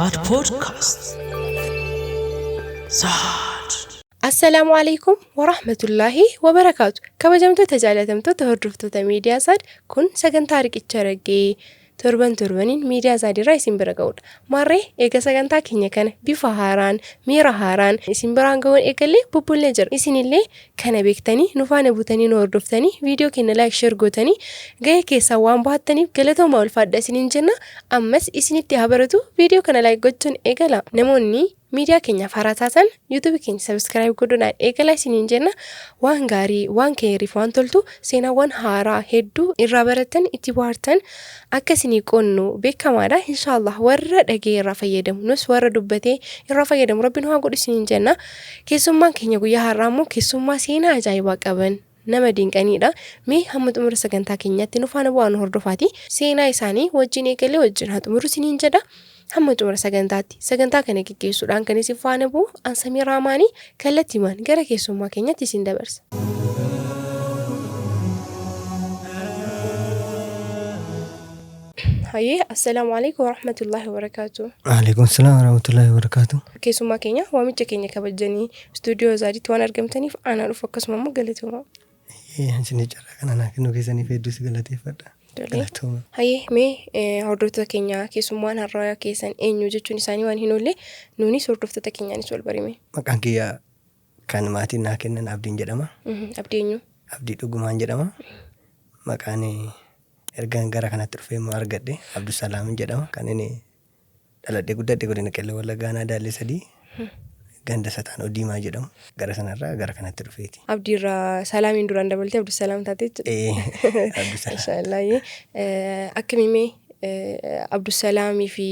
Saad Podcast. Saad. Assalaamu alaikum warahmatullaahi wabarakaatu. Kabajamtoota jaalatamtoota hordoftoota miidiyaa Saad, kun sagantaa Riqicha Raggee torban torbaniin miidiyaa Saad irraa isin bira ga'udha. Maarree eega sagantaa keenya kana bifa haaraan, miira haaraan isin biraan ga'uun eegallee bubbullee jira. Isinillee kana beektanii nu faana buutanii nu hordoftanii viidiyoo keenya like share gootanii gahee keessan waan bahattaniif galatoomaa, ulfaadha isiniin jenna. Ammas isinitti haa baratu, viidiyoo kana like gochuun eegala. Namoonni miidiyaa keenyaaf haaraa taatan YouTube keenya subscribe godhuudhaan eegalaa isiniin jenna. Waan gaarii, waan keeriif waan toltu, seenaawwan haaraa hedduu irraa barattan, itti bohaartan akka isinii qoonnu beekamaadha. Inshaallah warra dhagee irraa fayyadamu, nus warra dubbatee irraa fayyadamu rabbi nu haa godhu isiniin jenna. Keessummaan keenya guyyaa har'aa immoo keessummaa seenaa ajaa'ibaa qaban, nama dinqaniidha. Mee hamma xumura sagantaa keenyaatti nu faana bu'aa, nu hordofaati. Seenaa isaanii wajjin eegalee wajjin haa xumuru isiniin jedha. Hamma xumura sagantaatti sagantaa kana geggeessuudhaan kan isin faana bu'u an Samii Raamaanii, kallattiimaan gara keessummaa keenyatti isin dabarsa. Hayyee, assalaamu alaikum warahmatullaahi wabarakaatu. Waalaikum salaam warahmatullahi wabarakatuh. Keessummaa keenya, waamicha keenya kabajanii istuudiyoo Zaaditti waan argamtaniif aanaa dhufu, akkasuma immoo galatooma. Isin carraa kana naa kennuu keessaniif hedduu si galateeffadha. Tolee. Galatooma. Hayyee, mee hordoftoota keenya keessummaan har'aa keessan eenyu jechuun isaanii waan hin oolle, nuunis hordoftoota keenyaanis wal barime. Maqaan kiyya kan maatiin naa kennan Abdiin jedhama. Abdii eenyu? Abdii Dhugumaan jedhama. Maqaan ergan gara kanatti dhufee immoo argadhe Abdusalaam jedhama. Kan inni dhaladhee guddadhe godina Qellem Wallaggaa Aanaa Daallee 3, ganda Sataanoo Diimaa jedhamu. Gara sanarraa gara kanatti dhufeeti. Abdiirraa Salaamiin duraan dabaltee Abdusalaam taate jechuudha. Ee, Abdusalaam. Inshaallah. Akkamii mee Abdusalaamii fi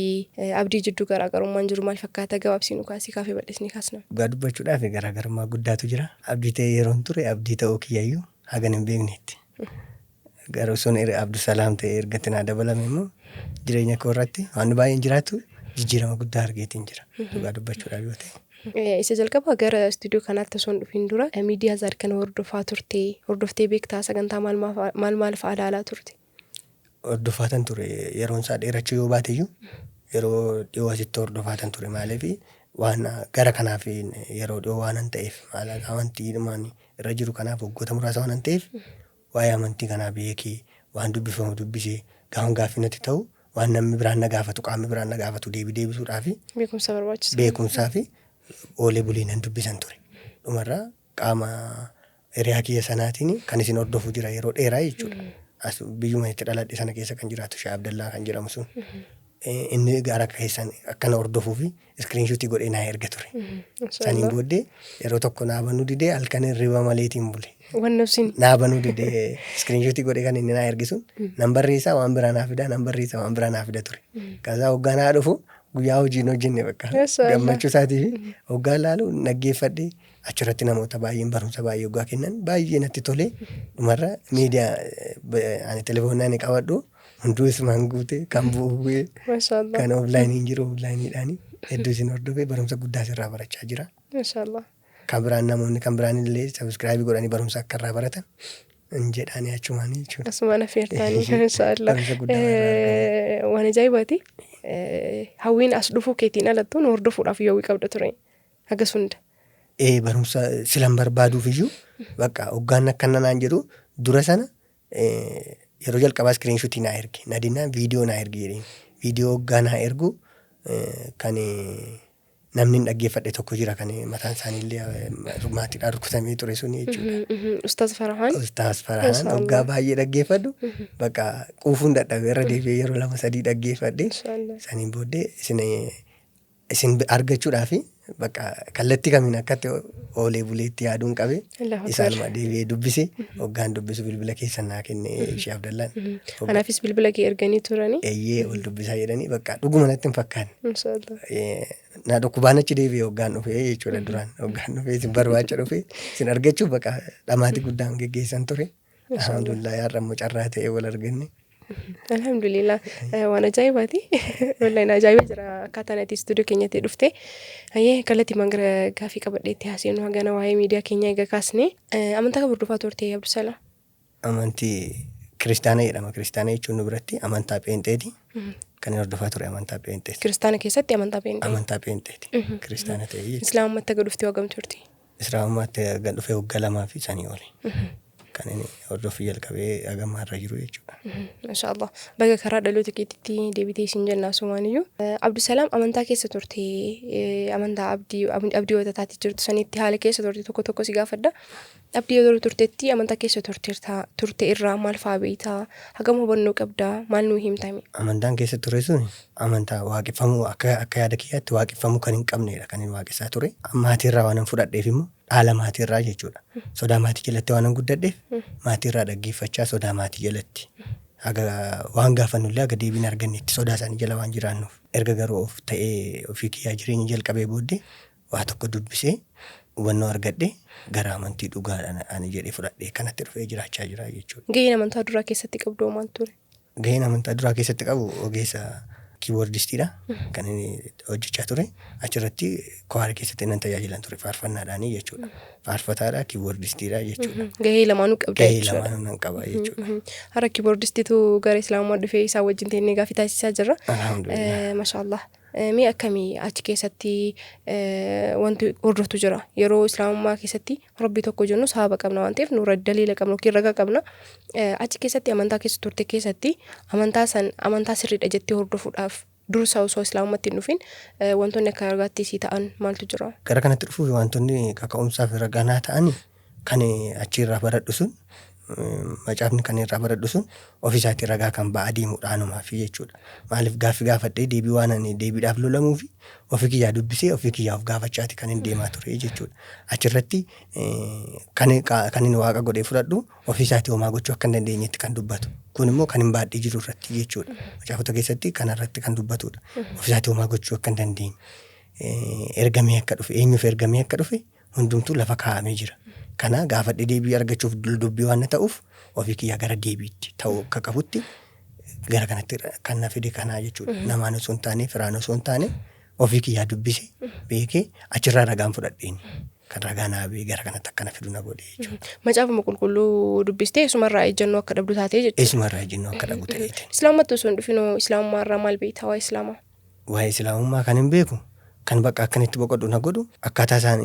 Abdii jidduu garaagarummaan jiru maal fakkaata? Gabaabsii nu kaasii, kaafee bal'isnee kaasna. Dhugaa dubbachuudhaaf garaagarummaa guddaatu jira. Abdii ta'ee yeroon ture abdii ta'uu kiyyayyuu hagan hin beeknetti. Garuu sun Abdusalaam ta'ee erga itti naa dabalame immoo jireenya koo irratti waan baay'een jiraatu jijjiirama guddaa argeetiin jira. Dhugaa dubbachuudhaaf yoo ta'e. Isa jalqaba gara istuudiyoo kanaatti osoo hin dhufin dura miidiyaa Zaad kana hordofaa turte, hordoftee beektaa? Sagantaa maal maal maal fa'aa ilaalaa turte? Hordofaatan ture. Yeroon isaa dheerachuu yoo baate iyyuu yeroo dhiyoo asitti hordofaatan ture. Maaliif, waan gara kanaaf yeroo dhiyoo waan ta'eef, amantiidhumaan irra jiru kanaaf waggoota muraasa waan ta'eef, waa'ee amantii kanaa beekee, waan dubbifamu dubbisee, gaafa gaaffii natti ta'u, waan namni biraan na gaafatu, qaamni biraan na gaafatu deebii deebisuudhaaf Beekumsa barbaachisa. Beekumsaa fi oolee bulee nan dubbisan ture. Dhumarraa qaama hiriyaa kiyya sanaatiin kan isin hordofu jira yeroo dheeraa jechuudha. As biyyuma itti dhaladhe sana keessa kan jiraatu Shee Abdallaa kan jedhamu sun. Inni gara keessan akkana hordofuu fi screenshot godhee naa erga ture. Saniin booddee yeroo tokko naa banuu didee halkan hirriba maleetiin bule. Wanni obsin. Naa banuu didee screenshot godhee kan inni naa erge sun, nan barreessaa waan biraa naa fida, nan barreessaa waan biraa naa fida ture. Kazaa hoggaa naa dhufu guyyaa hojii hin hojjenne bakka Masha Allah. gammachuu isaatii fi hoggaa laalu naggeeffadhee achirratti namoota baay'een barumsa baay'ee hoggaa kennan baay'ee natti tole. Dhumarra miidiyaa ani telefoonii ani qabadhu hunduu isumaan guute, kan bu'u bu'ee, Masha Allah. kan offline jiru offlineidhaan hedduu isin hordofee barumsa guddaa sirraa barachaa jira. Masha Allah. Kan biraan namoonni kan biraan illee subscribe godhanii barumsa akka irraa baratan hin jedhaanii achumaanii jechuudha. Asumaan affeertaanii, masha Allah. Barumsa guddaa irraa argame. Waan ajaa'ibaati. Hawwiin as dhufuu keetiin alattuu nu hordofuudhaaf hawwii qabda ture. Hagas hunda. Ee, barumsa silan barbaaduuf iyyuu bakka hoggaan akkana naan jedhu dura sana yeroo jalqabaa screenshot naa erge. Na dinnaan viidiyoo naa erge jedheen. Viidiyoo hoggaa naa ergu kan namni hin dhaggeeffadhe tokko jira, kan mataan isaanii illee maatiidhaan rukutamee ture suni jechuudha. Ustaaz Farahaan. Ustaaz Farahaan. Masha hoggaa Allah. baay'ee dhaggeeffadhu bakka quufuun dadhabe, irra deebi'ee yeroo lama sadii dhaggeeffadhe. Masha Allah. Saniin booddee isin argachuudhaaf bakka kallattii kamiin akkatti oolee buleetti yaaduun qabe. Allahu Akbar. Isaanuma deebi'ee dubbise. Hoggaan dubbisu bilbila keessan naa kenne ishee Abdallaan. Anaafis bilbila kee erganii turanii. Eeyyee, ol dubbisaa jedhanii bakka dhuguma natti hin fakkaanne. Masha Allah. Na dhukkubaan achi deebi'e hoggaan dhufee jechuudha. Duraan hoggaan dhufee isin barbaacha dhufee isin argachuuf bakka dhamaatii guddaan geggeessan ture. Alhamdulillah, har'a immoo carraa ta'ee wal arganne. Alhamdulillah, waan ajaa'ibaati. Wallahi na ajaa'ibee jira akkaataan ati istuudiyoo keenyatti dhufte. Hayyee, kallattiimaan gara gaafii qabadheetti haasofnu. Hagana waa'ee miidiyaa keenyaa eega kaasne. Amantaa kam hordofaa turte, Abdusalaam? Amantii Kiristaana jedhama. Kiristaana jechuun nu biratti amantaa Pheenxeeti. Kan inni hordofaa ture amantaa Pheenxeeti. Kiristaana keessatti amantaa Pheenxee. Amantaa Pheenxeeti. Kiristaana ta'ee jechuudha. Islaamummaatti aga dhuftee hagam turte? Islaamummaatti aga dhufee waggaa 2 fi sanii oli. Kan inni hordoffii jalqabee haga ammaa irra jiru jechuudha. Masha Allah. Baga karaa dhaloota keetitti deebitee isin jenna asumaaniyyuu. Abdusalaam, amantaa keessa turte, amantaa abdii watataatti jirtu sanitti haala keessa turte tokko tokko si gaafadha. Abdii yeroo turtetti amantaa keessa turte irraa maal fa'aa beektaa? Hagam hubannoo qabdaa? Maal nuu himtame? Amantaan keessa ture sun amantaa waaqeffamuu akka yaada kiyyaatti waaqeffamuu kan hin qabnedha kan inni waaqessaa ture. Maatiirraa waan fudhadheef immoo dhaala maatiirraa jechuudha. Sodaa maatii jalatti waan guddadheef maatiirraa dhaggeeffachaa sodaa maatii jalatti. Haga waan gaafannullee haga deebiin argannetti sodaa isaanii jala waan jiraannuuf. Erga garuu of ta'ee ofii kiyyaa jireenya jalqabee booddee waa tokko dubbisee hubannoo argadhe gara amantii dhugaadhaan ani jedhee fudhadhee kanatti dhufee jiraachaa jira jechuudha. Gaheen amantaa duraa keessatti qabdu maal ture? Gaheen amantaa duraa keessatti qabu ogeessa keyboardistiidha. Kan inni hojjechaa ture. Achirratti choir keessatti nan tajaajilan ture faarfannaadhaanii jechuudha. Faarfataadha, keyboardistiidha jechuudha. Gahee lamaanuu qabda Gahee jechuudha. lamaanuu nan qaba jechuudha. Har'a keyboardistiitu gara Islaamummaa dhufee isaa wajjin teennee gaaffii taasisaa jirra. Alhamdulillah. Masha Allah. Mee akkamii achi keessatti wanti hordoftu jira? Yeroo Islaamummaa keessatti Rabbii tokko jennu sababa qabna waan ta'eef nurra daliila qabna yookiin ragaa qabna. Achi keessatti amantaa keessa turte keessatti amantaa san amantaa sirriidha jettee hordofuudhaaf dursa osoo Islaamummaatti hin dhufin wantoonni akka ragaatti sii ta'an maaltu jira? Gara kanatti dhufuuf wantoonni kaka'umsaaf raganaa ta'an kan achirraa baradhu sun, macaafni kan irraa baradhu sun ofiisaatii ragaa kan ba'aa deemuudhaanumaaf jechuudha. Maaliif gaaffii gaafadhee deebii waan ani deebiidhaaf lolamuu fi ofii kiyyaa dubbisee ofii kiyyaa of gaafachaati kan inni deemaa ture jechuudha. Achirratti kan inni waaqa godhee fudhadhu ofiisaatii homaa gochuu akka hin dandeenyetti kan dubbatu. Kun immoo kan hin baadhee jiru irratti jechuudha. Macaafota keessatti kanarratti kan dubbatudha. Ofiisaatii homaa gochuu akka hin dandeenye. Ergamee akka dhufe, eenyuuf ergamee akka dhufe hundumtuu lafa kaa'amee jira. Kana gaafadhee deebii argachuuf dubbii waan ta'uuf ofii kiyyaa gara deebiitti ta'uu akka qabutti gara kanatti kan na fide kanaa jechuudha. Namaan osoo hin taane, firaan osoo hin taane, ofii kiyyaa dubbise beekee achirraa ragaan fudhadheen kan ragaa naa ba'ee gara kanatti akkana fidu na godhe jechuudha. Macaafuma qulqulluu dubbistee isumarraa ejjennoo akka dhabdu taatee jechuudha. Isumarraa ejjennoo akka dhabu ta'eeti. Islaamummaatti osoo hin dhufinoo Islaamummaa irraa maal beektaa, waa'ee Islaamaa? Waa'ee Islaamummaa kan hin beeku kan bakka akkanitti boqodhu na godhu akkaataa isaan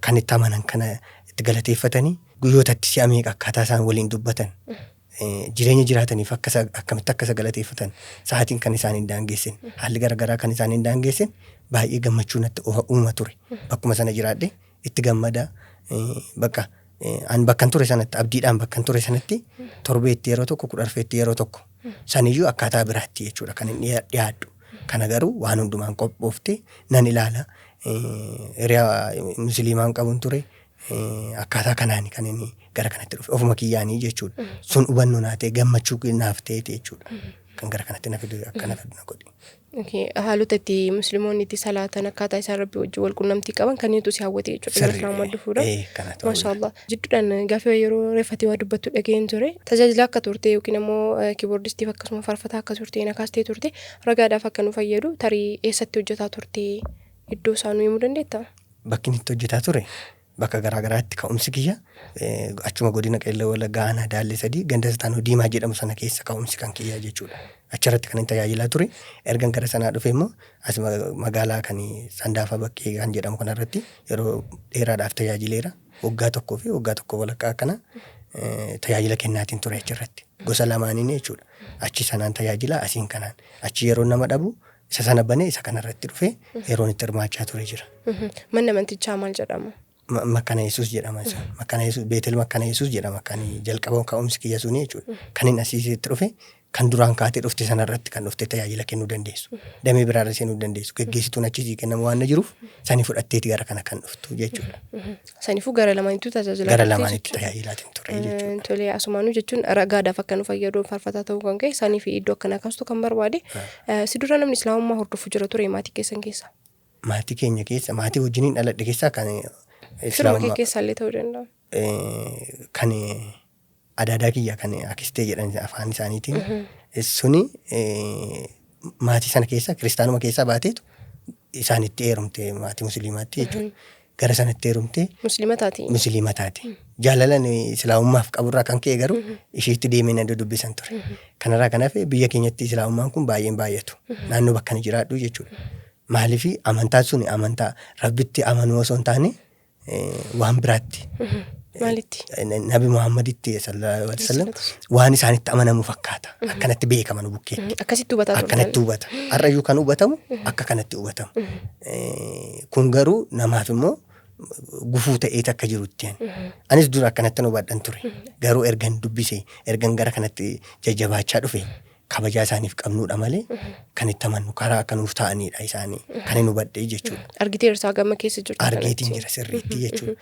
kan itti amanan kana itti galateeffatanii guyyootatti si'a meeqa akkaataa isaan waliin dubbatan, jireenya jiraataniif akkamitti akka isa galateeffatan, sa'aatiin kan isaan hin daangeessin, haalli garaagaraa kan isaan hin daangeessin baay'ee gammachuu natti uuma ture. Bakkuma sana jiraadhe itti gammada, bakka an bakkan ture sanatti, abdiidhaan bakkan ture sanatti torbeetti yeroo tokko, 14feetti yeroo tokko, saniyyuu akkaataa biraatti jechuudha kan hin dhiyaadhu. Kana garuu waan hundumaan qophoofte nan ilaala. Hiriyaa musliimaan qabuun ture. Akkaataa kanaani kan inni gara kanatti dhufe ofuma kiyyaanii jechuudha. Sun hubannoo naa ta'e, gammachuu naaf ta'eeti jechuudha. Kan gara kanatti na fidu akka na fidu na godhe. Haalota itti musliimoonni itti salaatan, akkaataa isaan Rabbii wajjin wal qunnamtii qaban kanneentu si hawwate jechuudha. Gara Islaamaa dhufuudha. Kana ta'uu. Maashaallah. Jidduudhaan gaaffii yeroo reeffatee waa dubbattu dhageen ture. Tajaajila akka turte yookiin immoo keyboardistiif akkasuma faarfataa akka turte na kaastee turte, ragaadhaaf akka nu fayyadu tarii eessatti hojjetaa turte, iddoo isaa nu himuu dandeettaa? Bakki inni itti hojjetaa ture bakka garaa garaatti. Ka'umsi kiyya achuma godina Qeellam Wallaggaa, aanaa Daallee Sadii, ganda Sataanoo Diimaa jedhamu sana keessa ka'umsi kan kiyyaa jechuudha. Achirratti kan inni tajaajilaa ture. Ergan gara sanaa dhufe immoo as magaalaa kan Sandaafa Bakkee kan jedhamu kanarratti yeroo dheeraadhaaf tajaajileera. Waggaa tokkoo fi waggaa tokko walakkaa akkana tajaajila kennaatiin ture achirratti. Gosa lamaaniin jechuudha. Achi sanaan tajaajila, asiin kanaan. Achi yeroo nama dhabu isa sana banee isa kanarratti dhufee yeroon itti hirmaachaa ture jira. Manni amantichaa maal jedhama? Makkana Yesuus jedhama isa. Makkana Yesuus, Beetel Makkana Yesuus jedhama kan jalqaba ka'umsi kiyya suni jechuudha. Kan inni asiisitti dhufe kan duraan kaatee dhufte sanarratti kan dhufte tajaajila kennuu dandeessu. Damee biraarra seenuu dandeessu. Geggeessituun achi sii kennamu waan jiruuf sani fudhatteeti gara kana kan dhuftu jechuudha. Saniifuu gara lamaanittuu tajaajilaa Gara turte lamaanitti jechuudha. Tajaajilaatiin ture jechuudha. Tolee, asumaanuu jechuun ragaadhaaf akka nu fayyadu faarfataa ta'uu kan ka'e sanii fi iddoo akkanaa kaastu kan barbaade. Si dura namni Islaamummaa hordofu jira ture maatii keessan keessa? Maatii keenya keessa, maatii wajjiniin dhaladhe keessaa kan Firuma kee keessaa illee ta'uu danda'a. Kan adaadaa kiyya kan akistee jedhan afaan isaaniitiin suni maatii sana keessa kiristaanuma keessaa baateetu isaanitti heerumte maatii musliimaatti jechuudha. Gara sanatti heerumtee Musliima taate. Musliima taate. Jaalalan islaamummaaf qaburraa kan ka'e garuu isheetti deemee na dudubbisan ture. Kanarraa kan hafe biyya keenyatti islaamummaan kun baay'een baay'atu. Naannoo bakka ani jiraadhu jechuudha. Maaliif amantaan sun amantaa rabbitti amanuu osoo hin taane waan biraatti. Maalitti? Nabi Muhammaditti sallallahu alaihi wasallam waan isaanitti amanamu fakkaata. Akkanatti beekama nu bukkeetti. Akkasitti hubataa turtan. Akkanatti hubata. Har'ayyuu kan hubatamu akka kanatti hubatamu. Kun garuu namaaf immoo gufuu ta'eet akka jirutti. Anis dura akkanatti hubadhan ture. Garuu ergan dubbise, ergan gara kanatti jajjabaachaa dhufe kabajaa isaaniif qabnuudha malee kan itti amannu karaa akka nuuf ta'anidha isaanii kan hin hubadhe jechuudha. Argiteerta gama keessa jirtu Argeetiin jira sirriitti jechuudha.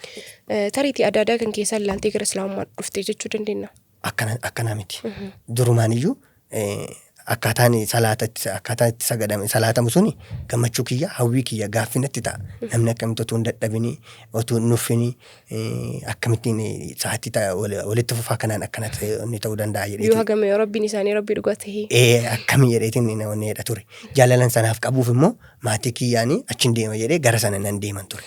Tariitii adaadaa kan keessaa ilaaltee gara islaamummaa dhuftee jechuu dandeenya. Akkana miti. Durumaan iyyuu akkaataan salaatatti akkaataan itti sagadame salaatamu suni gammachuu kiyya hawwii kiyya gaaffii natti ta'a. Namni akkamitti otoo hin dadhabini otoo hin nuffini akkamittiin sa'aatii walitti fufaa kanaan akkana inni ta'uu danda'a Yoo jedheetiin. hagame rabbiin isaanii rabbii dhugaa ta'ee. Akkamii jedheetiin inni jedha ture. Jaalalan sanaaf qabuuf immoo maatii kiyyaanii achin deema jedhee gara sana nan deeman ture.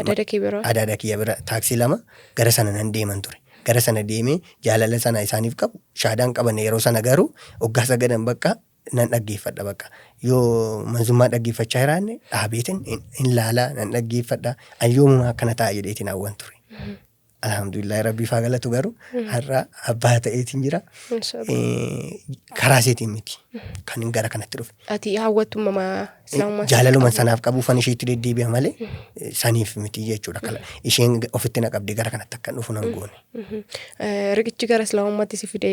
Adaada kee biraa. Adaada kiyya bira taaksii 2 gara sana nan deeman ture. Gara sana deemee jaalala sana isaaniif qabu shaadaan qabanne yeroo sana garuu hoggaa sagadan bakka nan dhaggeeffadha bakka. Yoo manzummaa dhaggeeffachaa jiraanne dhaabeetiin hin laalaa nan dhaggeeffadha. An yoomuma akkana ta'a jedheetiin hawwan ture. Alhamdulillah rabbiif haa galatu garuu har'a abbaa ta'eetiin jira. Karaa isheetiin miti kan hin gara kanatti dhufe. Ati hawwattummaa islaamummaa Jaalaluma sanaaf qabuufan isheetti deddeebi'a malee saniif miti jechuudha. Isheen ofitti na qabdee gara kanatti akka dhufu nan goone. Riqichi gara islaamummaatti si fide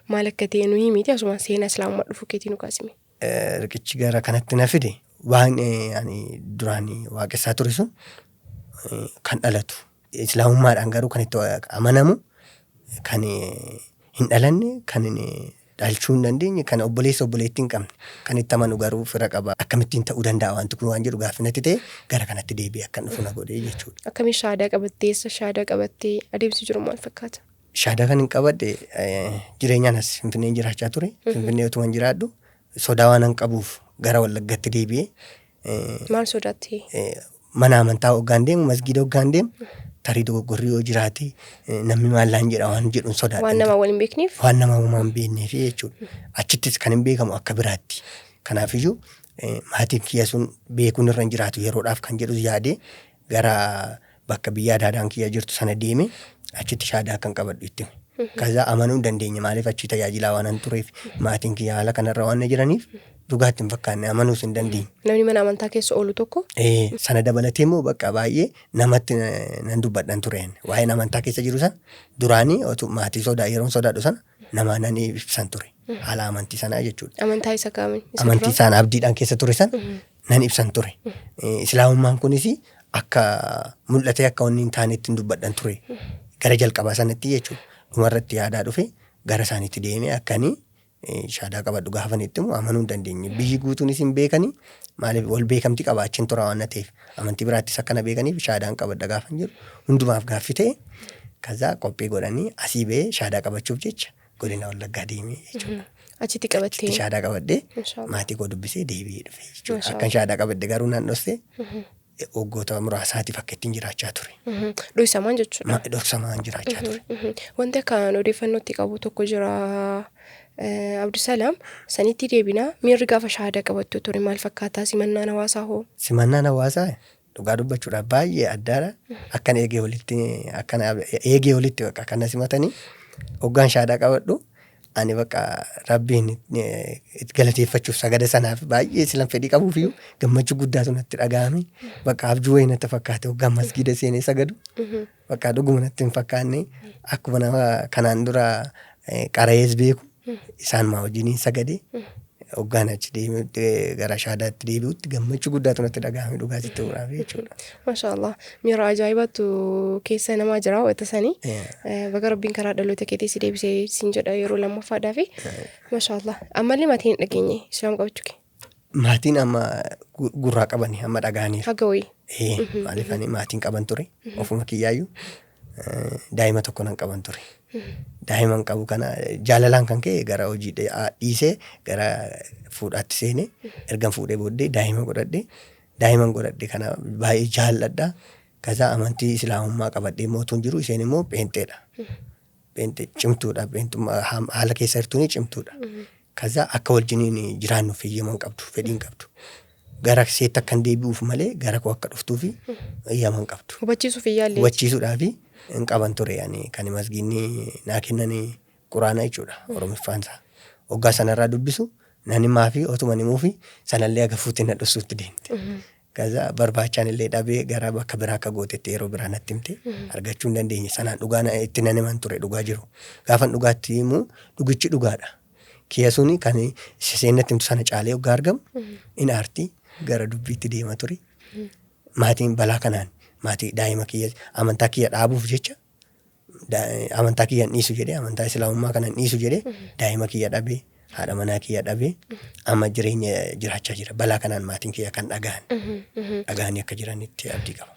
maal akka ta'e nu himiti asuma seenaa islaamummaa dhufu keetii nu kaasime. Riqichi gara kanatti na fide waan ani duraan waaqessaa ture sun kan dhalatu. Islaamummaadhaan garuu kan itti amanamu kan hin dhalanne kan dhalchuu hin dandeenye kan obboleessa obboleettii hin qabne kan itti amanu garuu fira qaba. Akkamittiin ta'uu danda'a wanti kun waan jedhu gaaffii natti ta'e gara kanatti deebi'ee akkan dhufu na godhe jechuudha. Akkamiin shaadaa qabattee eessa shaadaa qabattee adeemsi jiru maal fakkaata? Shaadaa kan hin qabadhe jireenyaan as Finfinneen jiraachaa ture. Finfinnee utuman jiraadhu sodaa waan hin qabuuf gara Wallaggatti deebi'ee. Maal sodaatte? Mana amantaa hoggaan deemu masgiida hoggaan deemu tarii dogoggorri yoo jiraate namni maallaan jedha waan jedhuun sodaadha. Waan nama wal hin beekneef? Waan nama uumaa hin beekneef jechuudha. Achittis kan hin beekamu akka biraatti. Kanaafiyyuu maatiin kiyya sun beekuun irra hin jiraatu yeroodhaaf kan jedhus yaadee gara bakka biyya adaadaan kiyya jirtu sana deeme achitti shaadaa akkan qabadhu itti hime. Kaza amanuu hin dandeenye maaliif achi tajaajilaa waan an tureef maatiin kiyya haala kanarra waan na jiraniif dhugaatti hin fakkaanne amanuus hin dandeenye. Namni mana amantaa keessa oolu tokko. Sana dabalatee immoo bakka baay'ee namatti nan dubbadhan ture. Waa'een amantaa keessa jiru sana duraanii otuu maatii sodaa yeroon sodaadhu sana namaa nan ibsan ture. Haala amantii sanaa jechuudha. Amantaa isa kaamiin? Isa Amantii duraa? isaan abdiidhaan keessa ture sana nan ibsan ture. Islaamummaan kunis akka mul'atee akka wanni hin taanetti hin dubbadhan ture. Gara jalqabaa sanatti jechuudha. Dhumarratti yaadaa dhufe gara isaaniitti deemee akkanii shaadaa qabadhu gaafan itti himu amanuu hin dandeenye. Biyyi guutuunis hin beekani maaliif wal beekamtii qabaachin tura waan ta'eef amantii biraattis akkana beekaniif shaadaan qabadha gaafan jedhu hundumaaf gaaffii ta'e kazaa qophii godhanii asii ba'ee shaadaa qabachuuf jecha godina Wallaggaa deemee jechuudha. Achitti qabattee. Achitti shaadaa qabadhee Mashallah. maatii koo dubbisee deebi'ee dhufe jechuudha. Mashallah. Akkan shaadaa qabadhe garuu naan dhoksee waggoota muraasaatiif akka ittiin jiraachaa ture. Dhoksamaan jechuudha. Dhoksamaan jiraachaa ture. Wanti akkaan odeeffannootti qabu tokko jira. Abdusalaam sanitti deebina miirri gaafa shaadaa qabattu ture maal fakkaataa simannaan hawaasaa hoo? Simannaan hawaasaa dhugaa dubbachuudhaaf baay'ee addaadha. Akkan eegee olitti akkan eegee olitti bakka akkana simatanii hoggaan shaadaa qabadhu ani bakka rabbiin itti galateeffachuuf sagada sanaaf baay'ee silan fedhii qabuuf iyyuu gammachuu guddaatu natti dhaga'ame. Bakka abjuu wayii natti fakkaate hoggaan masgiida seenee sagadu. Bakka dhuguma natti hin fakkaanne akkuma nama kanaan dura qara'ees beeku isaan wajjiniin sagade hoggaan achi deemuutti gara shaadaatti deebi'utti gammachuu guddaatu natti dhaga'ame dhugaa sitti himuudhaaf jechuudha. Mashallah miira ajaa'ibaatu keessa namaa jira wanta sanii. Baga rabbiin karaa dhaloota keetii si deebisee siin jedha yeroo lammaffaadhaa fi mashallah ammallee maatiin hin dhageenye islaam qabachuu kee. Maatiin amma gurraa qabani amma dhaga'aniiru. Haga wayii. Maaliif ani maatiin qaban ture ofuma kiyyaayyuu daa'ima tokko nan qaban ture. Daa'ima hin qabu kana jaalalaan kan ka'e gara hojii dhiisee gara fuudhaatti seene ergan fuudhee booddee daa'ima godhadhe. Daa'ima godhadhe kana baay'ee jaalladha. Kazaa amantii Islaamummaa qabadhee mootuun jiru isheen immoo pheenxeedha. Pheenxee cimtuudha. Pheenxummaa haala keessa jirtuun cimtuudha. Kazaa akka wajjiniin jiraannuuf eeyyama hin qabdu, fedhii hin qabdu. Gara seetti akka hin deebi'uuf malee gara koo akka dhuftuufi eeyyama hin qabdu. Hubachiisuuf hin yaallee. Hubachiisuudhaafi hin qaban ture ani kan masgiinni naa kennanii quraana jechuudha Oromiffaan isaa. Hoggaa sanarraa dubbisu nan himaafi otuma himuufi sanallee haga fuutee na dhossuutti deemte. Kaza barbaachaan illee dhabee gara bakka biraa akka gootetti yeroo biraa natti himte argachuu hin dandeenye. Sanaan dhugaa itti nan himan ture dhugaa jiru. Gaafan dhugaatti himu dhugichi dhugaadha. Kiyya suni kan isheen natti himtu sana caalee hoggaa argamu in aarti gara dubbiitti deema ture. Maatiin balaa kanaan maatii daa'ima kiyya amantaa kiyya dhaabuuf jecha amantaa kiyya hin dhiisu jedhee amantaa Islaamummaa kana hin dhiisu jedhee daa'ima kiyya dhabee haadha manaa kiyya dhabee amma jireenya jiraachaa jira. Balaa kanaan maatiin kiyya kan dhagahan dhagahanii akka jiranitti abdii qaba.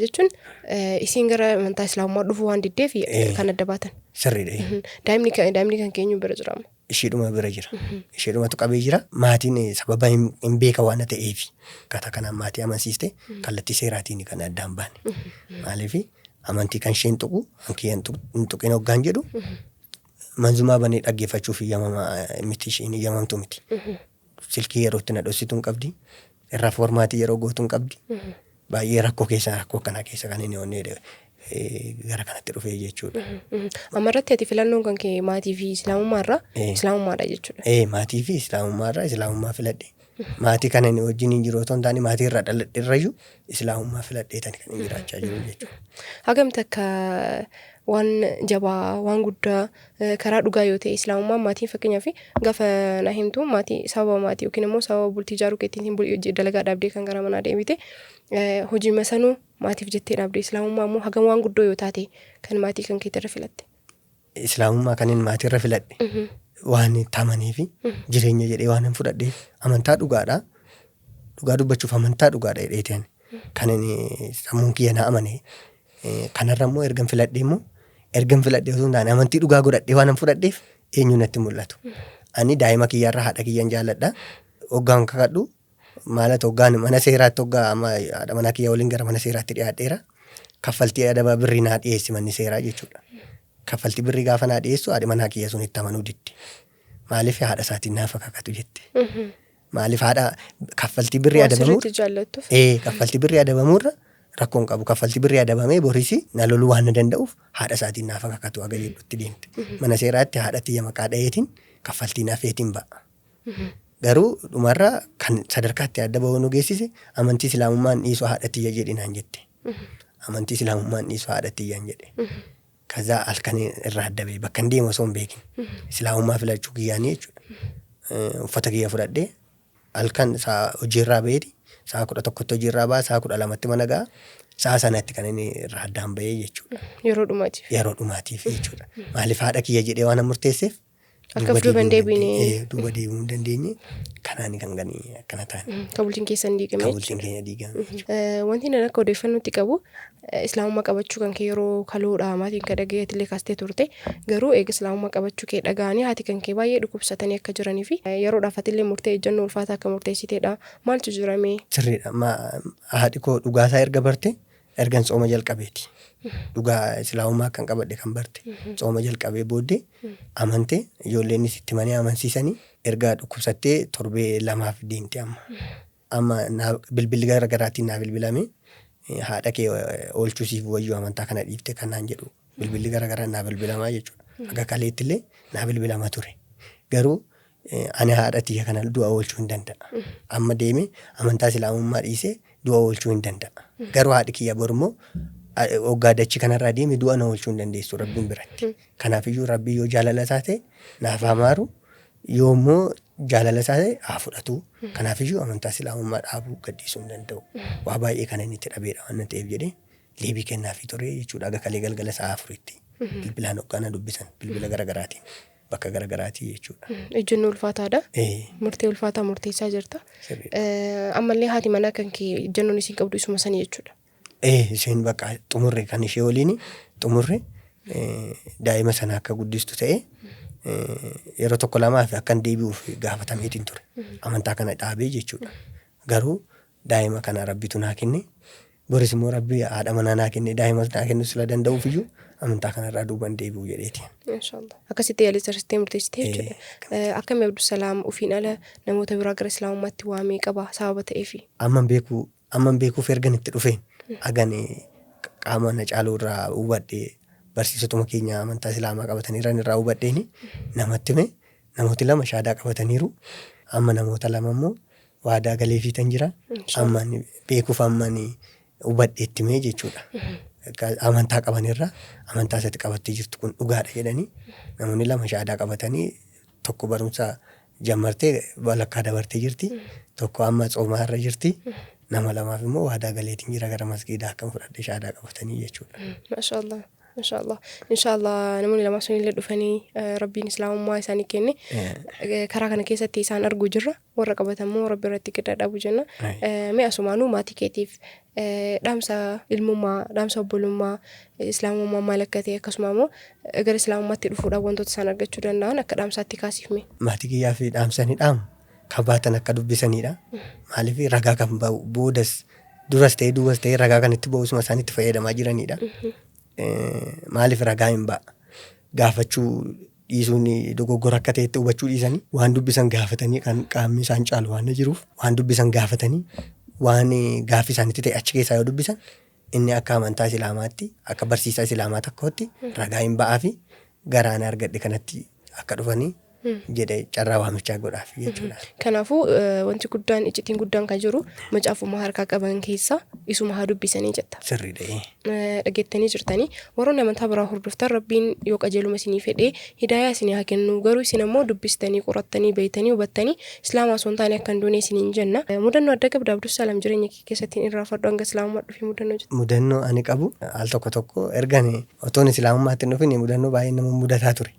Jechuun isiin gara amantaa Islaamummaa dhufuu waan diddeef kan adda baatan. Sirriidha. Daa'imni kan keenyu bira jira amma. Isheedhuma bira jira. Isheedhumatu qabee jira. Maatiin sababa hin beeka waan ta'eef akkaataa kanaan maatii amansiiste kallattii seeraatiin kan addaan baane. Maaliif amantii kan isheen tuqu kan kiyya hin tuqin hoggaan jedhu manzumaa banee dhaggeeffachuuf eeyyamama miti isheen eeyyamamtu miti. Silkii yeroo itti na dhossitu hin qabdi. Irraa foormaatii yeroo gootu hin qabdi. Baay'ee rakkoo keessa rakkoo akkanaa keessa kan inni onnee gara kanatti dhufee jechuudha. Amma irratti ati filannoon kan kee maatii fi Islaamummaa irraa Islaamummaadha jechuudha. Maatii fi Islaamummaa irraa Islaamummaa filadhe. Maatii kana inni wajjin hin jiru otoo hin taane maatii irraa dhaladhe irrayyuu Islaamummaa filadhee tani kan inni jiraachaa jiru jechuudha. Hagam takka waan jabaa waan guddaa karaa dhugaa yoo ta'e Islaamummaan maatiin fakkeenyaaf gaafa na himtu maatii sababa maatii yookiin immoo sababa bultii ijaaruu keetiin dalagaa dhaabdee kan gara manaa deebite hojii masanuu maatiif jettee dhaabde Islaamummaa immoo hagam waan guddoo yoo taate kan maatii kan keetirra filatte. Islaamummaa kan inni maatirra filadhe waan tamanii fi jireenya jedhee waan hin fudhadheef amantaa dhugaadha. Dhugaa dubbachuuf amantaa dhugaadha jedheeti ani. Kan inni sammuun kiyya na amane. Kanarra immoo ergan filadhee immoo ergan filadhee osoo hin taane amantii dhugaa godhadhee waan hin fudhadheef eenyu natti mul'atu. Ani daa'ima kiyyarra haadha kiyyan jaalladha. Hoggaan kakadhu maalat hoggaan mana seeraatti hoggaa amma haadha manaa kiyya waliin gara mana seeraatti dhiyaadheera. Kaffaltii adabaa birrii naa dhiyeessi manni seeraa jechuudha. Kaffaltii birrii gaafa naa dhiyeessu haadhi manaa kiyya sun itti amanuu didde. Maaliif haadha isaatiin naaf kakatu jette. Maaliif haadha kaffaltii birrii Waan adabamuu sirriitti jaallattuuf. Kaffaltii birrii adabamuurra rakkoon qabu. Kaffaltii birrii adabamee boris na loluu waan na danda'uuf haadha isaatiin naaf kakatu haga jedhutti deemte. Mana seeraatti haadha tiyya maqaa dhaheetiin kaffaltii nafeetiin ba'a. Garuu dhumarra kan sadarkaatti adda bahuu nu geessise amantii Islaamummaan dhiisu haadha tiyya jedhi naan jette. Amantii Islaamummaan dhiisu haadha tiyyaan jedhe. Kazaa halkan irraa adda bahee bakka hin deemu osoo hin beekin. Islaamummaa filachuu kiyyaanii jechuudha. Uffata kiyya fudhadhee halkan sa'a hojiirraa baheeti sa'a 11tti hojiirraa ba'a sa'a 12tti mana ga'a. Sa'a sanatti kan inni irraa addaan bahee jechuudha. Yeroo dhumaatiif. Yeroo dhumaatiif jechuudha. Maaliif haadha kiyya jedhee waan murteesseef Akka of duuba hin deebine. Duuba deebi'uu hin dandeenye. Kanaan kan gani akkana taane. Kan bultiin keessan diigame. Kan bultiin keenya diigame. Wanti nan akka odeeffannootti qabu Islaamummaa qabachuu kan kee yeroo kaloodha maatiin kan dhaga'e atillee kaastee turte garuu eega Islaamummaa qabachuu kee dhaga'anii haati kan kee baay'ee dhukkubsatanii akka jiranii fi yeroodhaaf atillee murtee ejjennoo ulfaataa akka murteessiteedha. Maaltu jira mee? Sirriidha. Haadhi koo dhugaasaa erga barte ergan tsooma jalqabeeti. Dhugaa Islaamummaa akkan qabadhe kan barte. Tsooma jalqabee booddee amante ijoolleenis itti himanii amansiisanii erga dhukkubsattee torbee lamaaf deemte amma. Amma bilbilli gara garaatiin naa bilbilame haadha kee oolchuu siif wayyuu amantaa kana dhiifte kan naan jedhu bilbilli gara garaan naa bilbilamaa jechuudha. Haga kaleetti illee naa bilbilama ture. Garuu ani haadha tiyya kana du'a oolchuu hin danda'a. Amma deeme amantaa Islaamummaa dhiisee du'a oolchuu hin danda'a. Garuu haadhi kiyya bor immoo hoggaa dachii kanarraa deeme du'a na oolchuu hin dandeessu Rabbiin biratti. Kanaafiyyuu Rabbiin yoo jaalala isaa ta'e naaf haa maaru yoo immoo jaalala isaa ta'e haa fudhatu. Kanaafiyyuu amantaa Islaamummaa dhaabuu gadhiisuu hin danda'u. Waa baay'ee kan inni itti dhabeedha waan ta'eef jedhee deebii kennaafii ture jechuudha. Haga kalee galgala sa'a 4tti bilbilaan hoggaa na dubbisan bilbila garaagaraatiin bakka garaagaraatii jechuudha. Ejjennoo ulfaataadha. Murtee ulfaataa murteessaa jirta. Ammallee haati manaa kan kee ejjennoon isiin qabdu isuma sanii jechuudha. Isheen bakka xumurre kan ishee waliin xumurre daa'ima sana akka guddistu ta'e yeroo tokko lamaaf akkan deebi'uuf gaafatameetiin ture. Amantaa kana dhaabee jechuudha. Garuu daa'ima kana Rabbitu naa kenne. Boris immoo Rabbi haadha manaa naa kennee daa'imas naa kennuu sila danda'uuf iyyuu amantaa kanarraa duuban deebi'u jedheeti. Inshaallah. Akkasitti yaalii tarsitee murteessitee jechuudha. Akkami Abdusalaam ofiin ala namoota biraa gara Islaamummaatti waamee qaba sababa ta'eefi? Amman beekuuf ergan itti dhufeen hagan qaama na caalu irraa hubadhe, barsiisotuma keenya amantaa Islaamaa qabataniiran irraa hubadheeni namatti hime. Namooti 2 shaadaa qabataniiru. Amma namoota 2 immoo waadaa galeefiitan jira. Amma ani beekuuf amma ani hubadhe itti himee jechuudha. Amantaa qabanirra amantaa isatti qabattee jirtu kun dhugaadha jedhanii namoonni 2 shaadaa qabatanii, tokko barumsa jammartee walakkaa dabartee jirti. Tokko amma tsoomaa irra jirti. Nama lamaaf immoo waadaa galeetiin jira gara masgiidaa akkan fudhadhe shaadaa qabatanii jechuudha. Maashaallah. Maashaallah. Inshaallah namoonni lamaa sunillee dhufanii Rabbiin Islaamummaa isaanii kenne karaa kana keessatti isaan arguu jirra. Warra qabatan immoo Rabbi irratti gad dhaabu jenna. Mee asumaanuu maatii keetiif dhaamsa ilmummaa, dhaamsa obbolummaa, Islaamummaa maal akka ta'e, akkasuma immoo gara Islaamummaatti dhufuudhaan wantoota isaan argachuu danda'an akka dhaamsaatti kaasiif mee. Maatii kiyyaa fi dhaamsa ni dhaamu kan baatan akka dubbisanidha. Maaliif ragaa kan ba'u boodas duras ta'ee duubas ta'ee ragaa kan itti ba'u isuma isaan itti fayyadamaa jiranidha. Maaliif ragaa hin ba'a? Gaafachuu dhiisuun dogoggora akka ta'etti hubachuu dhiisanii waan dubbisan gaafatanii kan qaamni isaan caalu waan jiruuf, waan dubbisan gaafatanii waan gaaffii isaanitti ta'e achi keessaa yoo dubbisan, inni akka amantaa Islaamaatti, akka barsiisaa Islaamaa tokkootti ragaa hin ba'aa fi garaan argadhe kanatti akka dhufanii jedhe carraa waamichaa godhaaf jechuudha. Kanaafuu wanti guddaan, iccitiin guddaan kan jiru macaafuma harkaa qaban keessaa isuma haa dubbisanii jetta. Sirriidha. Dhageettanii jirtanii, warroonni amantaa biraa hordoftan, Rabbiin yoo qajeeluma isinii fedhee hidaayaa isinii haa kennu, garuu isin ammoo dubbistanii, qorattanii, beeytanii, hubattanii Islaamaa osoo hin taane akka hin duune isiniin jenna. Mudannoo adda qabda Abdusalaam jireenya kee keessatti hin irraanfadhu hanga Islaamummaa dhufee mudannoo jettu? Mudannoo ani qabu al tokko tokko ergan otoon Islaamummaatti hin dhufin mudannoo baay'ee nama mudataa ture.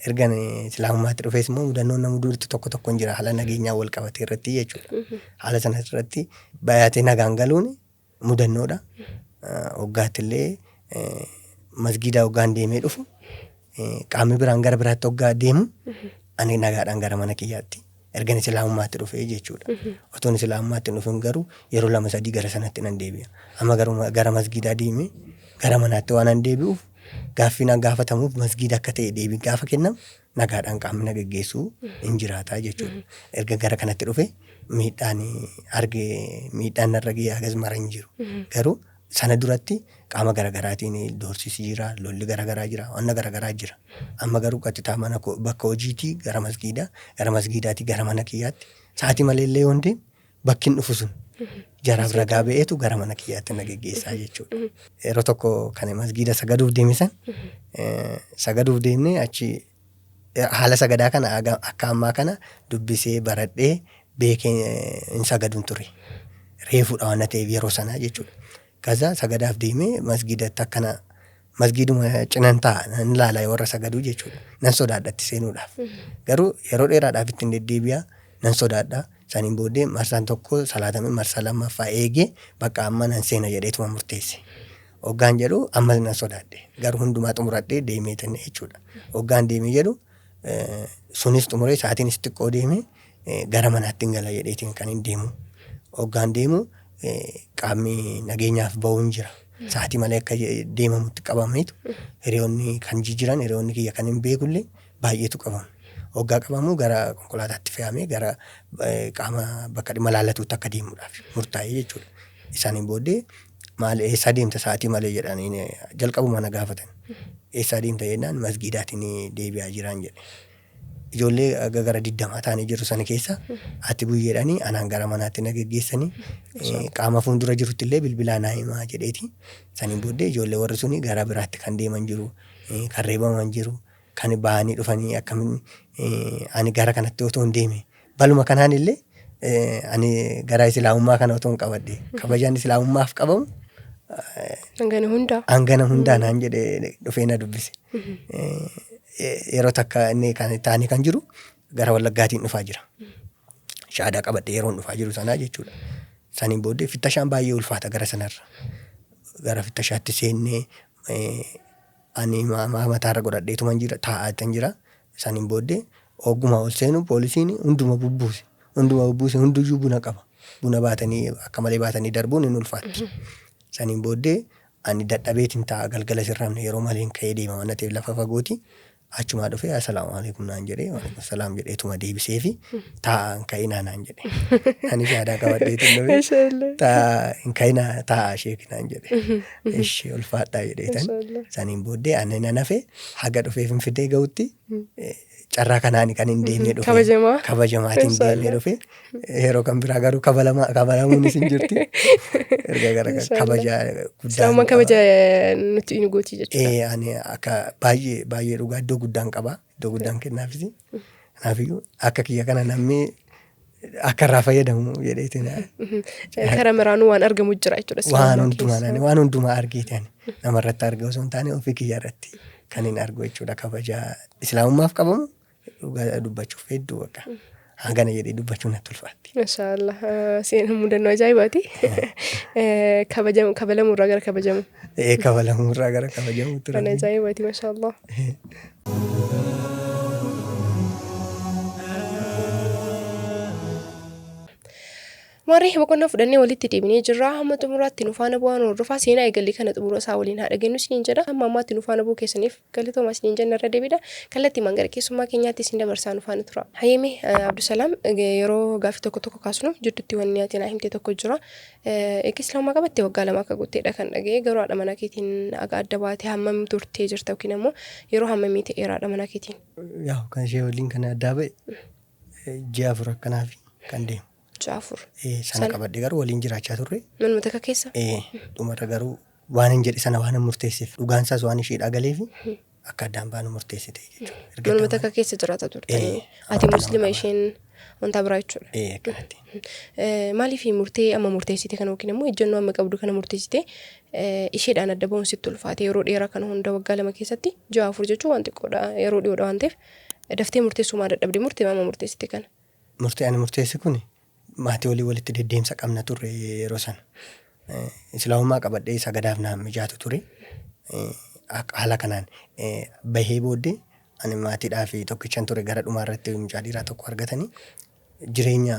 Ergan Islaamummaatti dhufees immoo mudannoon nama mudatu tokko tokko hin jira, haala nageenyaa wal qabatee irratti jechuudha. Haala sana irratti baay'atee nagaan galuun mudannoodha. Hoggaatti illee masgiidaa hoggaan deemee dhufu, qaamni biraan gara biraatti hoggaa deemu, ani nagaadhaan gara mana kiyyaatti ergan Islaamummaatti dhufee jechuudha. Otoon Islaamummaatti hin dhufin garuu yeroo lama sadii gara sanatti nan deebi'a. Amma garuu gara masgiidaa deemee gara manaatti waan an deebi'uuf, gaaffii na gaafatamuuf masgiida akka ta'e deebiin gaafa kennamu nagaadhaan qaamni na geggeessuu hin jiraataa jechuudha. Erga gara kanatti dhufe miidhaan arge, miidhaan narra ga'e hagas mara hin jiru. Garuu sana duratti qaama garaagaraatiin doorsisi jira, lolli garaagaraa jira, wanna garaagaraa jira. Amma garuu qaxxitaa mana koo bakka hojiitii gara masgiidaa, gara masgiidaatii gara mana kiyyaatti sa'aatii malee illee yoon deeme bakki hin dhufu sun jaraaf ragaa ba'eetu gara mana kiyyaatti na geggeessaa jechuudha. Yeroo tokko kan masgiida sagaduuf deeme san, sagaduuf deemnee achi haala sagadaa kana akka ammaa kana dubbisee baradhee beekee hin sagaduun ture. Reefuudha waan ta'eef yeroo sanaa jechuudha. Kaza sagadaaf deemee masgiidatti akkana masgiiduma cinan taa'a, nan ilaala warra sagaduu jechuudha. Nan sodaadha itti seenuudhaaf. Garuu yeroo dheeraadhaaf ittiin deddeebi'a, nan sodaadha. Saniin booddee marsaan tokko salaatamee marsaa lammaffaa eegee bakka amma nan seena jedheetuma murteesse. Hoggaan jedhu ammas nan sodaadhe. Garuu hundumaa xumuradhee deemeetan jechuudha. Hoggaan deemee jedhu sunis xumuree sa'aatiinis xiqqoo deemee gara manaatti hin gala jedheetiin kan hin deemu. Hoggaan deemu qaamni nageenyaaf ba'u hin jira. Sa'aatii malee akka deemamutti qabameetu hiriyoonni kan jijjiran, hiriyoonni kiyya kan hin beekullee baay'eetu qabamu. Hoggaa qabamu gara konkolaataatti fe'amee gara qaama bakka dhimma laallatuutti akka deemuudhaaf murtaa'ee jechuudha. Isaaniin booddee maal, eessaa deemta sa'aatii malee jedhanii jalqabuma na gaafatan. Eessaa deemta jennaan masgiidaatiin deebi'aa jiraan jedhe. Ijoollee aga gara 20 taanee jirru sana keessa ati buyyeedhanii anaan gara manaatti na geggeessanii, qaama fuuldura jirutti illee bilbilaa naa himaa jedheeti. Saniin booddee ijoollee warri suni gara biraatti kan deeman jiru, kan reebaman jiru, kan bahanii dhufanii akkamiin ani gara kanatti otoo hin deeme. Baluma kanaan illee ani gara Islaamummaa kana otoo hin qabadhe, kabajaan Islaamummaaf qabamu hangana hundaa. Hangana hundaa naan jedhe dhufee na dubbise. Yeroo takka inni kan taa'anii kan jiru gara Wallaggaatiin dhufaa jira. Shaadaa qabadhe yeroon dhufaa jiru sanaa jechuudha. Saniin booddee fittashaan baay'ee ulfaata gara sanarra. Gara fittashaatti seennee ani mataarra godhadheetuman jira, taa'aatan jira. Saniin booddee ogguma ol seenu poolisiin hunduma bubbuuse. Hunduma bubbuuse, hunduyyuu buna qaba. Buna baatanii akka malee baatanii darbuun hin ulfaatti. Saniin booddee ani dadhabeetiin taa'a galgala sirramne yeroo malee ka'ee deema waan ta'eef lafa fagooti. Achumaa dhufee assalaamu alaikum naan jedhee waalaikum salaam jedheetuma deebiseefi taa'a hin ka'inaa naan jedhe. Ani shaadaa qabadheetiin dhufe Mashallah. taa'a hin ka'inaa taa'a sheek naan jedhe. Ishee ulfaadhaa jedheetan. Mashallah. Saniin booddee ani nan hafe haga dhufee Finfinnee gahutti carraa kanaan kan hin deemne dhufe. Kabajamaa. Kabajamaatiin deemne dhufe. Yeroo kan biraa garuu kabalamuunis hin jirti. Erga gara Mashallah. kabaja guddaa. Islaamummaan kabaja nuti nu gooti jechuudha. Ani akka baay'ee baay'ee dhugaa iddoo guddaan qaba. Iddoo guddaan kennaafis. Kanaafiyyuu akka kiyya kana namni akka irraa fayyadamu jedheetiin Karaa maraanuu waan argamu jira jechuudha. waan Islaamummaa hundumaa keessa. ani waan hundumaa argeeti ani namarratti arge osoo hin taane ofii kiyya irratti kan hin argu jechuudha kabaja islaamummaaf qabamu dhugaa dubbachuuf hedduu bakka hangana jedhee dubbachuun natti ulfaatti. Mashaallah. Seenaa mudannoo ajaa'ibaati. Kabajamu kabalamurraa gara kabajamu. Kabalamurraa gara kabajamuutti Kan rabbiin. ajaa'ibaati mashaallah. Warri boqonnaa fudhannee walitti deebinee jirra. Hamma xumuraatti nu faana bu'aan hordofaa seenaa eegallee kana xumura isaa waliin haa dhageenyu isiniin jedha. Hamma ammaatti nu faana bu'uu keessaniif galatoomaa isiniin jenna irra deebiidha. Kallattii maan gara keessummaa keenyaatti isin dabarsaa nu faana tura. Hayyame Abdusalaam, yeroo gaaffii tokko tokko kaasnu jidduutti wanni ati naa himte tokko jira. Eega islaamummaa qabatte waggaa 2 akka guutteedha kan dhaga'e. Garuu haadha manaa keetiin aga adda baatee hammam turtee jirta yookiin ammoo yeroo hammamii ta'eera haadha manaa keetiin? Yaa kan ishee waliin kan addaa ba'e ji'a 4 akkanaa fi kan deemu. Ji'a 4. Sana qabadhe garuu waliin jiraachaa turre. Manuma takka keessa? Dhumarra garuu waan hin jedhe sana waan hin murteesseef dhugaan isaas waan ishee dhagaleef akka addaan baanu murteessite jechuudha. Erga Manuma addaan takka keessa jiraata turtanii. Ati amantaa muslima lama isheen wanta biraa jechuudha. Akkanatti. Maaliif murtee amma murteessite kana yookiin immoo ejjennoo amma qabdu kana murteessite isheedhaan adda ba'uun sitti ulfaate yeroo dheeraa kana hunda waggaa 2 keessatti ji'a 4 jechuun waan xiqqoodha yeroo dhiyoodha waan ta'eef daftee murteessuu maa dadhabde murtee amma murteessite kana? Murtee ani murteesse kun maatii walii walitti deddeemsa qabna turre yeroo sana. Islaamummaa qabadhee sagadaaf naan mijaatu ture. Haala kanaan bahee booddee ani maatiidhaa fi tokkichan ture gara dhumaa irratti mucaa dhiiraa tokko argatanii jireenya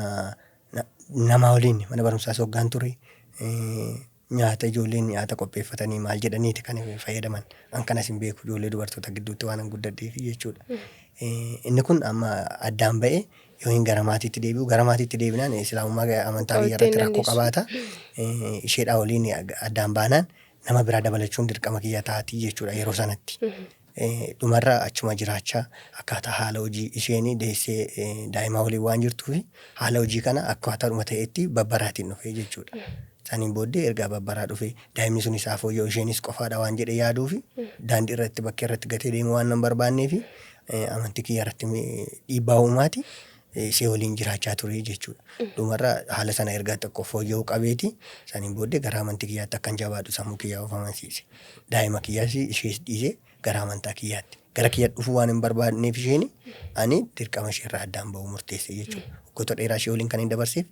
namaa waliin mana barumsaas hoggaan ture. Nyaata ijoolleen nyaata qopheeffatanii maal jedhaniiti kan fayyadaman. An kanas hin beeku ijoollee dubartoota gidduutti waan an guddadheef jechuudha. Inni kun amma addaan ba'ee yoo hin gara maatiitti deebi'u gara maatiitti deebinaan islaamummaa amantaa kiyya Qabattee hin irratti rakkoo dandeessu. qabaata. Isheedhaa waliin addaan baanaan nama biraa dabalachuun dirqama kiyya taatii jechuudha yeroo sanatti. Dhumarra achuma jiraachaa akkaataa haala hojii isheen deessee daa'ima waliin waan jirtuuf haala hojii kana akkaataadhuma ta'etti babbaraatiin dhufee jechuudha. Saniin booddee ergaa babbaraa dhufee daa'imni sun isaa fooyya'u isheenis qofaadha waan jedhe yaaduufi daandii irratti bakkee irratti gatee deemuu waan nan barbaanneefi amantii kiyya irratti dhiibbaa uumaati ishee waliin jiraachaa ture jechuudha. Dhumarra haala sana erga xiqqoo fooyya'uu qabeeti saniin booddee gara amantii kiyyaatti akkan jabaadhu sammuu kiyyaa of amansiise. Daa'ima kiyyaas ishees dhiisee gara amantaa kiyyaatti. Gara kiyya dhufuu waan hin barbaadneef isheen ani dirqama isheerraa addaan ba'uu murteesse jechuudha. Waggoota dheeraa ishee waliin kan hin dabarseef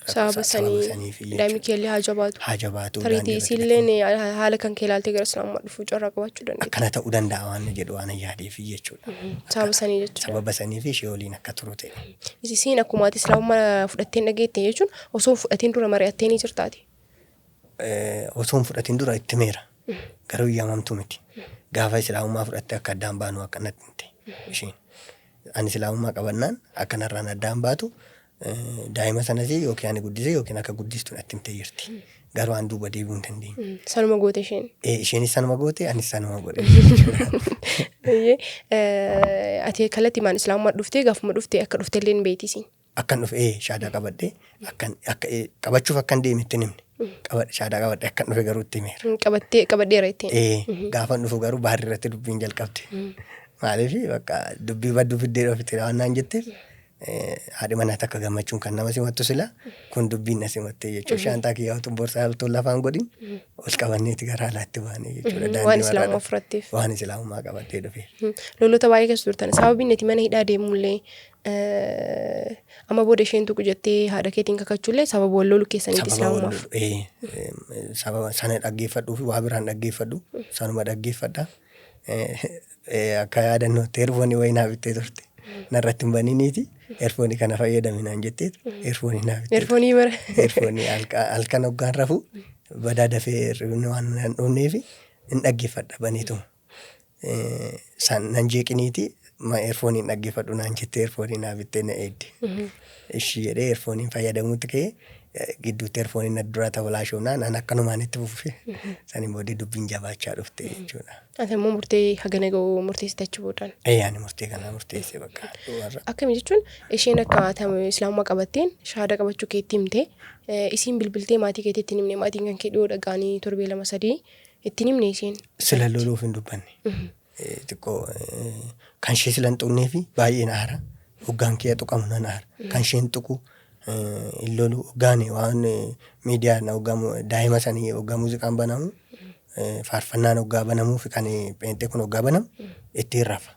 Sababa sababa sanii saniif daa'imni jechuudha. kee illee haa jabaatu. Haa jabaatu Tariitii daandii irratti isiilleen haala kan kee ilaaltee gara islaamummaa dhufuu carraa qabaachuu dandeetti. Akkana ta'uu danda'a waan jedhu waan yaadeef jechuudha. Sababa sanii jechuudha. Sababa sanii fi ishee waliin akka turu ta'e. Isiin akkuma ati islaamummaa fudhatteen dhageette jechuun osoo hin fudhatiin dura mari'attee ni jirtaati. Osoo hin fudhatin dura itti himeera. Garuu yaamamtu miti. Gaafa islaamummaa fudhatte akka addaan baanu akka natti himte isheen. Ani islaamummaa qabannaan akka narraan addaan baatu daa'ima sanas yookiin ani guddise yookiin akka guddistu natti himtee jirti. Garuu an duuba deebi'uu hin dandeenye. Sanuma goote isheen. Isheenis sanuma goote anis sanuma godhe. Eeyyee. Ati kallattiimaan islaamummaa dhuftee gaafuma dhufte akka dhufte illee hin beekti isiin. Akkan dhufe shaadaa qabadhee akkan akka qabachuuf akkan deeme itti hin himne. Shaadaa qabadhee akkan dhufe garuu itti himeera. Qabattee qabadheera ittiin. Gaafan dhufu garuu baarri irratti dubbiin jalqabde. Maaliif bakka dubbii badduu fiddee dhufte waan naan jetteef haadhi manaa takka gammachuun kan nama simattu sila kun dubbiin na simattee jechuudha. Shaantaa kiyyaa utuu borsaa utuu lafaan godhin ol qabanneeti gara alaatti baanee jechuudha. Waan Daandii islaamummaa warra fudhatteef. waan islaamummaa qabadhee dhufe. Lolota baay'ee keessa turtan. Sababiin ati mana hidhaa deemullee amma booda isheen tuqu jettee haadha keetiin kakachuullee sababa wal loluu keessaniiti Sababa wal islaamummaaf. lolu sababa sana dhaggeeffadhuu fi waa biraan dhaggeeffadhu sanuma dhaggeeffadha. Akka yaadannootti eerfoonii wayii naa bittee turte. Narratti hin baniniiti eerfoonii kana fayyadami naan jetteetu eerfoonii naa bittee turte. Eerfoonii bara. Eerfoonii halkan hoggaan rafu Badaa dafee hirribni waan nan dhoofneef hin dhaggeeffadha baneetuma. San nan jeeqiniiti ma eerfooniin dhaggeeffadhu naan jettee eerfoonii naa bittee na eegde. Ishii jedhee eerfooniin fayyadamuutti ka'ee gidduutti eerfooniin na duraa tabalaashoomnaan an akkanumaan itti fufe. Saniin booddee dubbiin jabaachaa dhufte jechuudha. Ati immoo murtee hagana ga'u murteessite achi boodaan. Ee ani murtee kana murteesse bakka dhumarra. Akkami jechuun isheen akka ati islaamummaa qabatteen shahaada qabachuu keetti himte isiin bilbiltee maatii keetti hin himne maatiin kan kee dhiyoo dhaga'anii torbee lama sadii itti hin himne isheen. Sila loluuf hin dubbanne. Xiqqoo kan ishee sila hin tuqnee fi baay'een aara. Hoggaan kiyya tuqamu nan aara. Kan isheen tuqu hin lolu. Hoggaan waan miidiyaan hoggaa daa'ima sanii hoggaa muuziqaan banamu faarfannaan hoggaa banamuu fi kan pheenxee kun hoggaa banamu ittiin rafa.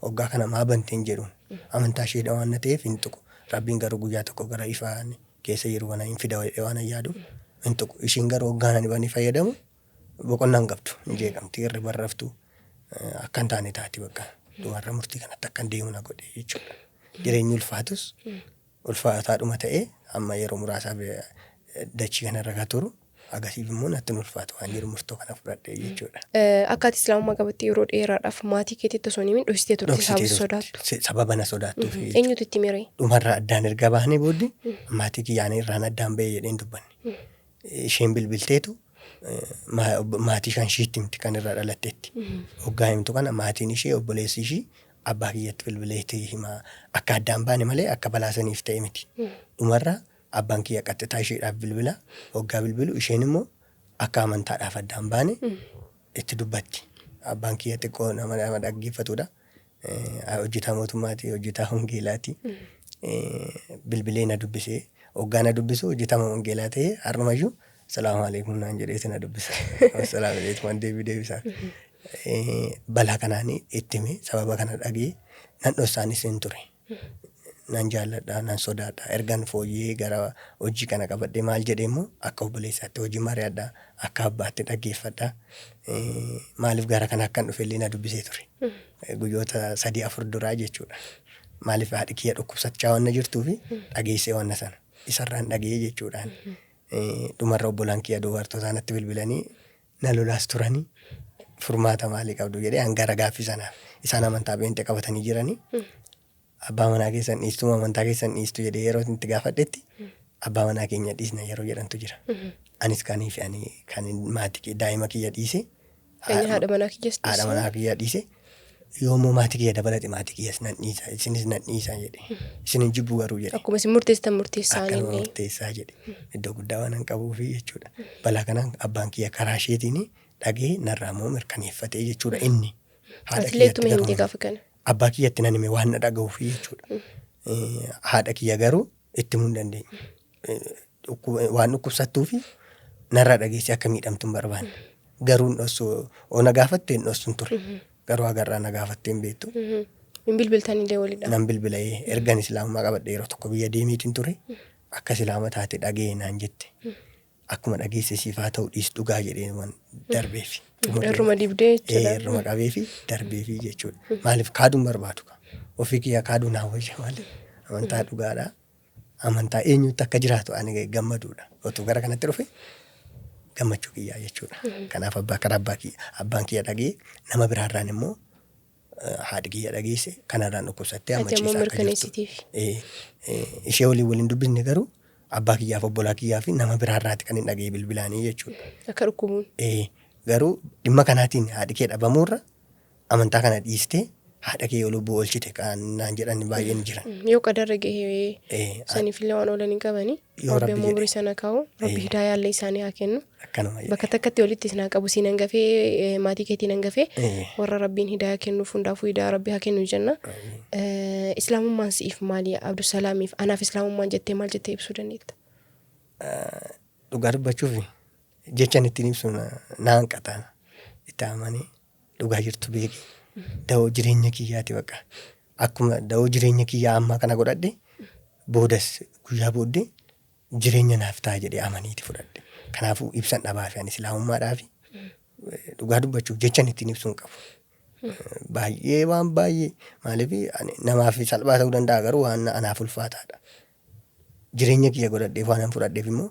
Hoggaa kana maa bante hin jedhuun. Amantaa isheedha waan na ta'eef hin tuqu. Rabbiin garuu guyyaa tokko gara ifaa keessa jiru kana hin fida jedhee waan yaaduuf hin tuqu. Ishiin garuu hoggaan ani banee fayyadamu boqonnaa hin qabdu. Hin jeeqamti, hirriba hin raftu. Akka hin taane taati bakka. Dhumarra murtii kanatti akkan deemu na godhe jechuudha. Jireenyi ulfaatus ulfaataadhuma ta'ee amma yeroo muraasaaf dachii kanarra kan turu agasiif immoo natti hin ulfaatu waan jiru murtoo kana fudhadhe jechuudha. Akka ati islaamummaa qabatte yeroo dheeraadhaaf maatii keetitti osoo hin himin dhoksitee turte Dhoksitee sababa turte. sodaattu. Sababa na sodaattuuf jechuudha. Eenyutu itti hime ree? Dhumarra addaan erga baanee booddee maatii kiyyaan irraan addaan ba'e jedhee hin dubbanne. Isheen bilbilteetu maatii kan ishiitti himti kan irraa dhalatteetti. Hoggaa himtu kana maatiin ishee obboleessi ishii abbaa kiyyatti bilbileetii hima. Akka addaan baane malee akka balaa saniif ta'e miti. Dhumarra abbaan kiyya qaxxitaa isheedhaaf bilbila. Hoggaa bilbilu isheen immoo akka amantaadhaaf addaan baane itti dubbatti. Abbaan kiyya xiqqoo nama nama dhaggeeffatudha. Hojjetaa mootummaati, hojjetaa wangeelaati. Bilbilee na dubbisee hoggaa na dubbisu hojjetaa wangeelaa ta'ee har'umayyuu salaamu alaikum naan jedheeti na dubbisa. Salaamu alaikum deebii deebisaa. Balaa kanaan itti hime sababa kana dhagee nan dhoksaanis hin ture. Nan jaalladha, nan sodaadha. Ergan fooyyee gara hojii kana qabadhee maal jedhee immoo akka obboleessaatti hojii mari'adha, akka abbaatti dhaggeeffadha. Maaliif gara kana akkan dhufe illee na dubbisee ture. Guyyoota 3-4 duraa jechuudha. Maaliif haadhi kiyya dhukkubsachaa waan na jirtuu fi dhageessee waan sana isarraan dhagee jechuudhaan. Dhumarra obbolaan kiyya dubartootaa natti bilbilanii na lolaas turanii furmaata maalii qabdu jedhee hangara gaaffii sanaaf isaan amantaa pheenxee qabatanii jiranii. Abbaa manaa keessan dhiistuu amantaa keessan dhiistu jedhee yeroo itti gaafadhetti abbaa manaa keenya dhiisna yeroo jedhantu jira. Anis kanii fi ani kan maatii daa'ima kiyya dhiise. Haadha manaa kiyyas Haadha dhiise. manaa kiyya dhiise. Yoommoo maatii kiyya dabalate maatii kiyyas nan dhiisa isinis nan dhiisa jedhe. Isin hin jibbu garuu jedhe. Akkuma isin murteessitan murteessaa Akkanuma illee. murteessaa jedhe. Iddoo guddaa waan hin qabuufi jechuudha. Balaa kanaan abbaan kiyya karaa isheetiin dhagee narraa immoo mirkaneeffatee jechuudha inni. Haadha Ati illee kiyyatti ittuma himte garuu gaafa kana. Abbaa kiyyatti nan hime waan na dhaga'uufi jechuudha. Haadha kiyya garuu itti himuu hin dandeenye. Waan dhukkubsattuufi narraa dhageessee akka miidhamtu hin barbaanne. Garuu hin dhossu oo na gaafatte hin dhossu hin ture. Garuu hagarraa na gaafattee hin beektu. Hin bilbiltan illee walidha. Nan bilbila'ee ergan islaamummaa qabadhe yeroo tokko biyya deemeetiin ture. Akka islaama taate dhaga'e naan jette. Akkuma dhageesse siif haa ta'u dhiis dhugaa jedhee waan darbeefi. Irruma dibdee jechuudha. Irruma qabeefi darbeefi jechuudha. Maaliif kaaduun barbaadu? Ofii kiyya kaaduu naa wayya malee. Amantaa dhugaadha. Amantaa eenyutti akka jiraatu ani gammaduudha. Otuu gara kanatti dhufe gammachuu kiyyaa jechuudha. Kanaaf abbaa karaa abbaa kiyya abbaan kiyya dhagee nama biraarraan immoo haadhi kiyya dhageesse kanarraan dhukkubsattee amma Ati ammoo ciisaa akka jirtu. mirkaneessitiif. Ishee waliin waliin dubbisne garuu abbaa kiyyaaf obbolaa kiyyaa fi nama biraarraati kan hin dhagee bilbilaanii jechuudha. Akka dhukkubuun. Garuu dhimma kanaatiin haadhi kee dhabamuurra amantaa kana dhiistee haadha kee yoo lubbuu oolchite kan naan jedhan baay'een jiran. Yoo qadarra gahee saniif illee waan oolan hin qabani. Yoo Rabbi Rabbi ammoo jedhe. umurii sana kaa'u. Rabbi hidaayaa illee isaanii haa kennu. Akkanuma jedhe. Bakka takkatti walitti isin haa qabu. Siin hangafee maatii keetiin hangafee warra Rabbiin hidaayaa kennuuf hundaafuu hidaayaa Rabbi haa kennu jenna. Islaamummaan si'iif maali? Abdusalaamiif anaaf islaamummaan jettee maal jettee ibsuu dandeetta? Dhugaa dubbachuuf jechan ittiin ibsu na hanqata. Itti amanee dhugaa jirtu beeki. Da'oo jireenya kiyyaati bakka. Akkuma da'oo jireenya kiyyaa ammaa kana godhadhe boodas guyyaa booddee jireenya naaf ta'a jedhee amaniiti fudhadhe. Kanaafuu ibsan dhabaafi ani islaamummaadhaafi dhugaa dubbachuuf jechan ittiin ibsuu hin qabu. Baay'ee waan baay'ee maaliif namaaf salphaa ta'uu danda'a garuu waan anaaf ulfaataadha. Jireenya kiyya godhadheef waan an fudhadheef immoo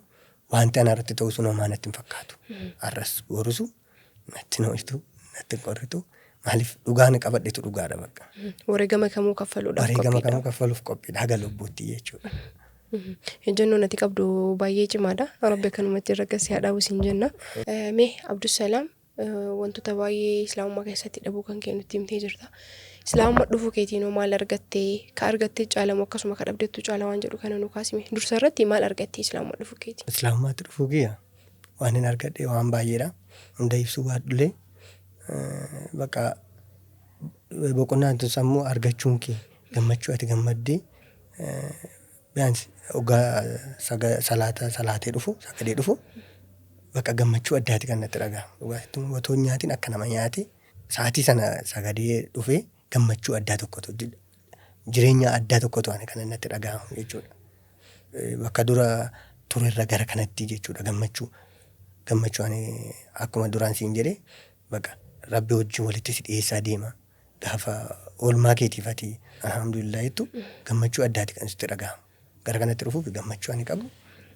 Wanti ana irratti ta'u sun homaa natti hin fakkaatu. Har'as borusu natti hin ho'itu, natti hin qorritu. Maaliif dhugaan qabadhetu dhugaadha bakka. Wareegama kamuu kaffaluudhaaf Wareegama qophiidha. Kamuu kaffaluuf qophiidha haga lubbuutti jechuudha. Ejjennoon ati qabdu baay'ee cimaadha. Rabbi akkanumatti irra gasii haa dhaabu siin jenna. Mee Abdusalaam, wantoota baay'ee islaamummaa keessatti dhabuu kan kee nutti himtee jirta. Islaamummaa dhufuu keetiin hoo maal argattee? Ka argattee caalamu akkasuma ka dhabdeettu caala waan jedhu kana nu kaasime. Dursa irratti maal argattee islaamummaa dhufuu keetiin? Islaamummaatti dhufuu kiyya waan hin argadhe waan baay'eedha. Hunda ibsuu baadhullee, bakka boqonnaan tun sammuu argachuun kee, gammachuu ati gammaddee biyaanis hoggaa salaata salaatee dhufu, sagadee dhufu, bakka gammachuu addaati kan natti dhaga'amu. Dhugaatti otoo hin nyaatin akka nama nyaate sa'aatii sana sagadee dhufee gammachuu addaa tokkotu, jireenya addaa tokkotu ani kan natti dhaga'amu jechuudha. Bakka dura turerra gara kanatti jechuudha gammachuu. Gammachuu ani akkuma duraan siin jedhe bakka Rabbi wajjin walitti si dhiyeessaa deema. Gaafa oolmaa keetiif ati alhamdulillah jettu gammachuu addaati kan sitti dhaga'amu. Gara kanatti dhufuuf gammachuu ani qabu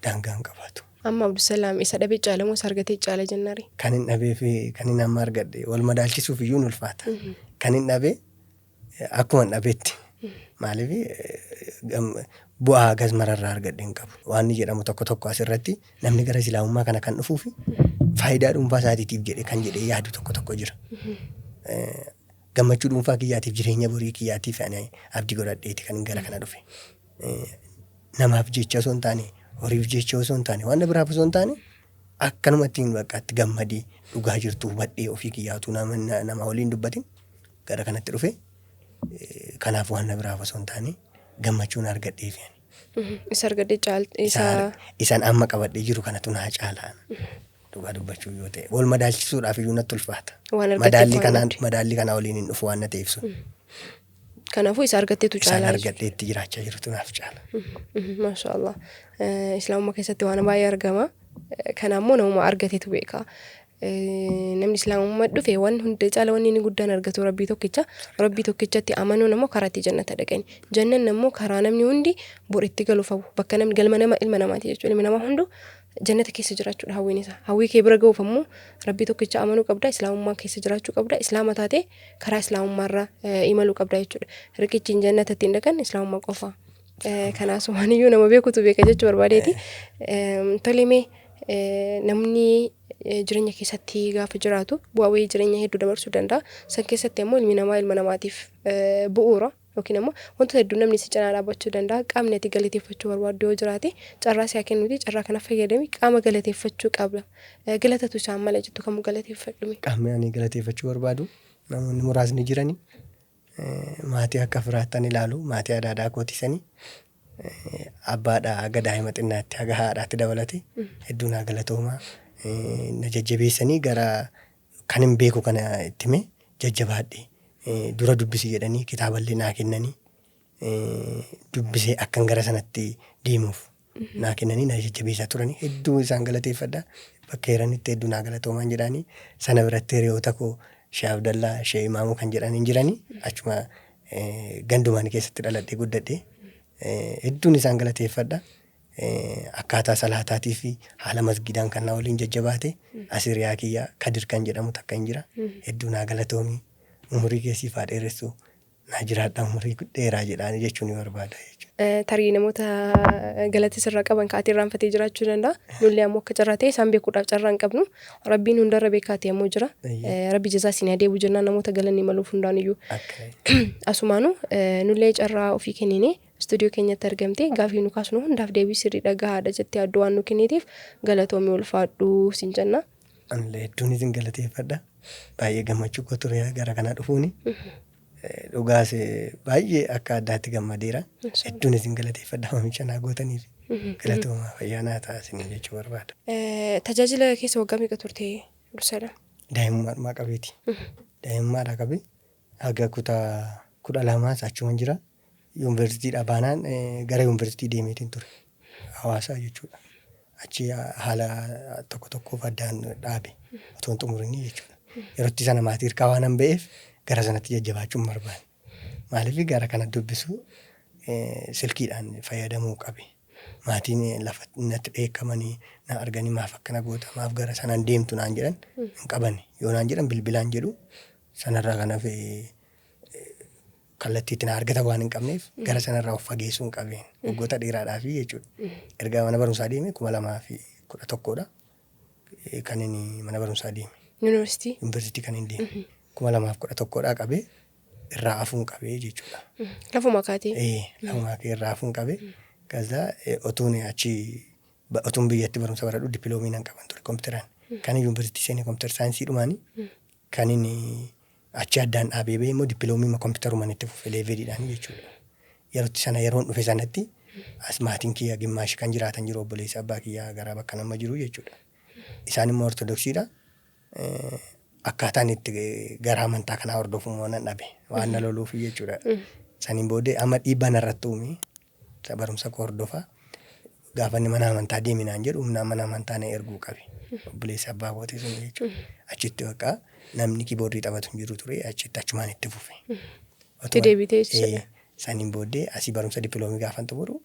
daangaa hin qabaatu. Amma Abdusalaam isa dhabee caala moo isa argatee caala jennari? Kan hin dhabee fi kan hin amma argadhe wal madaalchisuuf iyyuu hin ulfaata. Kan hin dhabee akkuma hin dhabeetti. Maaliif bu'aa hagas mararraa argadhe hin qabu. Waan inni jedhamu tokko tokko asirratti namni gara islaamummaa kana kan dhufuu fi faayidaa dhuunfaa isaatiitiif jedhe kan jedhee yaadu tokko tokko jira. Gammachuu dhuunfaa kiyyaatiif, jireenya borii kiyyaatiif ani abdii godhadheeti kan gara kana dhufe. Namaaf jecha osoo hin taane, horiif jecha osoo hin taane, waan biraaf osoo hin taane, akkanumatti bakka itti gammadee dhugaa jirtu hubadhee ofii kiyyaatu nama waliin dubbatin gara kanatti dhufe. Kanaaf waan biraaf osoo hin taane gammachuun argadheef. Isa argadhee caal isa Isaan amma qabadhee jiru kanatu naa caalaa. Dhugaa dubbachuu yoo ta'e wal madaalchisuudhaaf iyyuu natti ulfaata. Waan argatteef Madaalli waan kanaan dhabde. Madaalli kanaa waliin hin dhufu waan na ta'eef sun. Kanaafuu isa argatteetu Isaan caalaa. Argadhee itti jiraachaa jirutu naaf caala. Maasha Allah. Islaamummaa keessatti waan baay'ee argama. Kana ammoo namuma argatetu beeka. Namni islaamummaa dhufe waan hunda caala wanni inni guddaan argatu Rabbii tokkicha. Rabbii tokkichatti amanuun ammoo karaa itti jannata dhaqani. Jannanni ammoo karaa namni hundi bor itti galuuf hawwu. Bakka namni galma nama ilma namaati jechuudha. Ilmi namaa hunduu jannata keessa jiraachuudha hawwiin isaa. Hawwii kee bira ga'uuf ammoo Rabbii tokkicha amanuu qabda. Islaamummaa keessa jiraachuu qabda. Islaama taatee karaa islaamummaarra imaluu qabda jechuudha. Riqichi jannata ittiin dhaqan islaamummaa qofa. Kanaasumaan iyyuu nama beekutu beeka jechuu barbaadeeti. Tole, mee namni jireenya keessatti gaafa jiraatu bu'aa wayii jireenya hedduu dabarsuu danda'a. San keessatti ammoo ilmi namaa ilma namaatiif bu'uura yookiin ammoo wantoota hedduu namni si cinaa dhaabbachuu danda'a. Qaamni ati galateeffachuu barbaaddu yoo jiraate carraa si haa kennuuti, carraa kana fayyadami, qaama galateeffachuu qabda. Galatatu isaan mala jettu kamuu galateeffadhume. Qaamni ani galateeffachuu barbaadu namoonni muraasni jirani, maatii akka firaattan ilaalu, maatii adaadaa kootisanii, abbaadhaa haga daa'ima xinnaatti haga haadhaatti dabalate hedduu naa galatoomaa. Na jajjabeessanii gara kan hin beeku kana itti hime jajjabaadhe dura dubbisi jedhanii kitaaballee naa kennanii, dubbisee akkan gara sanatti deemuuf naa kennanii na jajjabeessaa turanii, hedduu isaan galateeffadha. Bakka jiranitti hedduu naa galatoomaan jedhanii. Sana biratti hiriyoota koo Shee Abdallaa, Shee Imaamuu kan jedhan hin jiranii, achuma gandumaan keessatti dhaladhee guddadhe, hedduun isaan galateeffadha. Akkaataa salaataatii fi haala masgidaan kan na waliin jajjabaate asiriyaa kiyya Kadir kan jedhamu takka hin jira. Hedduu naa galatoomii, umurii keessii faa dheeressu, naa jiraadha, umurii dheeraa jedhaanii jechuun ni barbaada jechuudha. Tarii namoota galata sirraa qaban ka'atee irraanfatee jiraachuu danda'a. Nullee ammoo akka carraa ta'e isaan beekuudhaaf carraa hin qabnu. Rabbiin hundarra beekaa ta'e ammoo jira. Rabbi jazaa isin adeemu jennaan namoota galanni maluuf hundaan iyyuu. Asumaanuu nullee carraa ofii kenninee istuudiyoo keenyatti argamte gaafii nu kaasnu hundaaf deebii sirrii dhagahaadha jettee adduu waan nu kenniteef galatoomii, ulfaadhu sin jenna. Anillee hedduun isin galateeffadha. Baay'ee gammachuu koo ture gara kana dhufuuni. Dhugaas baay'ee akka addaatti gammadeera. Hedduun isin galateeffadha waamicha naa gootaniif. Galatoomaa, fayyaa naa ta'a isin jechuu barbaada. Tajaajila keessa waggaa meeqa turte, Abdusalaam? Daa'imummaadhumaa qabeeti. Daa'imummaadhaa qabee haga kutaa 12s achuma jira. Yuunivarsiitiidhaa baanaan gara yuunivarsiitii deemeetiin ture. Hawaasaa jechuudha. Achi haala tokko tokkoof addaan dhaabe otoo hin xumurinii jechuudha. Yerootti sana maatii hirkaa waan hin ba'eef gara sanatti jajjabaachuu hin barbaanne. Maaliif gara kana dubbisuu silkiidhaan fayyadamuu qabe. Maatiin lafa natti dheekkamanii na arganii maaf akkana goota, maaf gara sanaan deemtu naan jedhan hin qaban. Yoo naan jedhan bilbilaan jedhu sanarraa kan hafe kallattiitti na argata waan hin qabneef gara sanarraa of fageessuu hin qabeen waggoota dheeraadhaafi jechuudha. Erga mana barumsaa deeme 2011dha kan inni mana barumsaa deeme. Yuunivarsiitii? Yuunivarsiitii kan inni deeme. 2011dhaa qabee irraa hafuun qabee jechuudha. Lafuma kaatee? Ee, lafumaa ka'ee irraa hafuun qabee. Kaza otuun achi otuun biyyatti barumsa baradhu dippiloomiin nan qaban ture kompiitaraan. Kan yuunivarsiitii seenee computer science dhumaanii kan inni achi addaan dhaabee ba'e immoo dippiloomiima kompiitarumaan itti fufe leveliidhaan jechuudha. Yerootti sana yeroon dhufe sanatti as maatiin kiyya gimmaashi kan jiraatan jiru, obboleessa abbaa kiyyaa gara bakka nama jiru jechuudha. Isaan immoo Ortodoksiidha. Akkaataan itti gara amantaa kanaa hordofu immoo nan dhabe waan na loluuf jechuudha. Saniin booddee amma dhiibbaa narratti uume, barumsa koo hordofaa. Gaafa inni mana amantaa deemi naan jedhu humnaan mana amantaa na erguu qabe. Obboleessi abbaa kootii sun jechuudha. Achitti bakka namni keyboardii taphatu hin jiru ture, achitti achumaan itti fufe. Itti deebitee jechuudha. Saniin booddee asii barumsa dippiloomi gaafan xumuru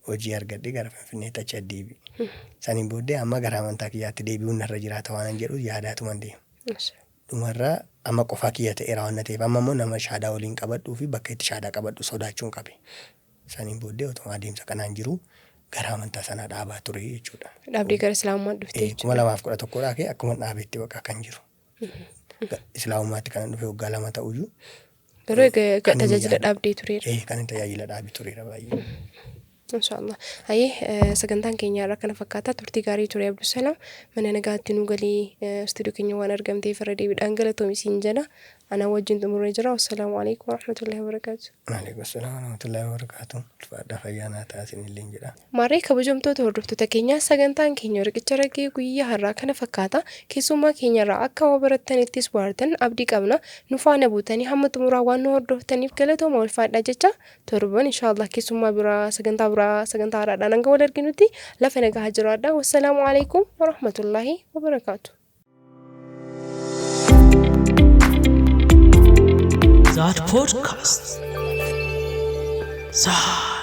hojii argadhee gara Finfinneetti achi deebi'e. Saniin booddee amma gara amantaa kiyyaatti deebi'uun narra jiraata waan jedhu yaadaatuman deema. Dhumarraa amma qofaa kiyya ta'eera waan ta'eef amma immoo nama shaadaa waliin qabadhuu fi bakka itti shaadaa qabadhu sodaachuun qabe. Saniin booddee otuma adeemsa kanaan jiru gara amantaa sanaa dhaabaa ture jechuudha. Dhaabdee gara Islaamummaa dhuftee jechuudha. 2011dhaa ka'ee akkuma dhaabetti bakka kan jiru. Islaamummaatti kan dhufe waggaa 2 ta'uyyuu. Garuu egaa tajaajila dhaabdee tureera. Kan tajaajila dhaabee tureera baay'ee. Inshaallah. Hayyee, sagantaan keenya irraa kana fakkaata. Turtii gaarii ture, Abdusalaam. Mana nagaatti nu galii, istuudiyoo keenya waan argamteef irra deebiidhaan galatoomi siin jedha. Anaa wajjin xumuree jira. Wassalaamu alaikum warahmatullahi wabarakaatu. Waalaikum salaam warahmatullahi wabarakaatu. Ulfaadhaa, fayyaa naa ta'a isinillee jedha. Maarree kabajamtoota hordoftoota keenyaa, sagantaan keenya Riqicha Raggee guyyaa har'aa kana fakkaata. Keessummaa keenyarraa akka waa barattanittis bohaartan abdii qabna. Nu faana buutanii hamma xumuraa waan nu hordoftaniif galatooma, ulfaadhaa jecha, torban inshaallah keessummaa biraa, sagantaa biraa, sagantaa haaraadhaan hanga wal arginutti lafa nagaa jiraadha. Wassalaamu alaikum warahmatullaahi wabarakaatu. That podcast. Zad.